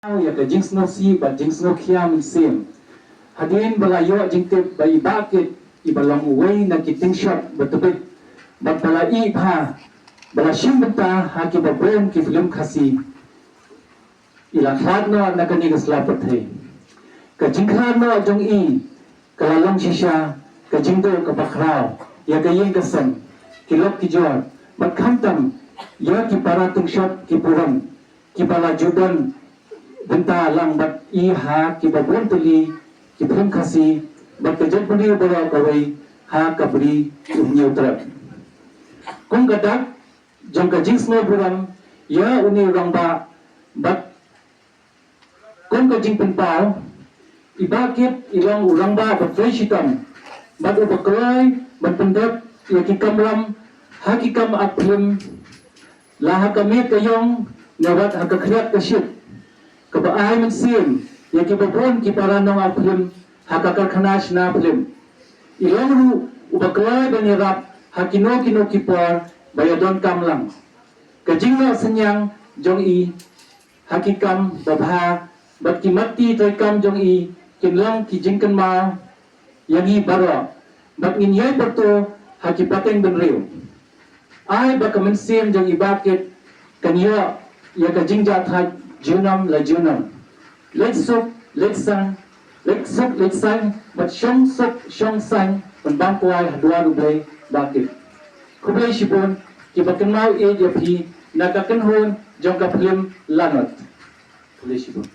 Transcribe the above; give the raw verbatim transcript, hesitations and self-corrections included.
ïa ka jingsngewsih bad jingsngewkhia mynsiem. Hadien ba la ïoh jingtip ba i Bah Kit iba long uwei na ki tyngshop ba tbit bad ba la ïeh bha, ba la shim bynta ha kiba bun ki phlim Khasi, i la khlad noh na kane ka sla pyrthei. Ka jingkhlad noh jong i ka la long shisha ka jingduh kaba khraw ïa ka ïing ka sem, ki lok ki jor, bad khamtam ïa ki para tyngshop ki puram kiba la ju don bynta lang bad i ha kiba bun tylli ki phlim Khasi bad ka jaitbynriew baroh kawei ha ka Bri u Hynñiewtrep. Kum ka dak jong ka jingsngewburom ïa une u rangbah bad kum ka jingpynpaw, i Bah Kit i long u rangbah ba trei shitom bad uba kloi ban pyndep ïa ki kamram ha ki kam ak phlim, la ha ka miet ka ïong ne wat ha ka khriat ka shit, kaba ai mynsiem ïa kiba bun ki para nong ak phlim ha ka karkhana shna phlim. I long ruh uba kloi ban ïarap ha kino kino ki por ba ïadonkam lang. Ka jingnoh synñiang jong i ha ki kam babha bad ki mat treikam jong i kin long ki jingkynmaw ïa ngi baroh bad ngin ïai pyrto ha ki pateng bynriew. Ai ba ka mynsiem jong i Bah Kit kan ïoh ïa ka jingjahthait junom la junom. Leit suk leit saiñ, leit suk leit saiñ bad shong suk shong saiñ ban bam kwai ha duwar U Blei Bah Kit. Khublei shibun kiba kynmaw ïeit ïa phi na ka kynhun jong ka phlim Lanot. Khublei shibun.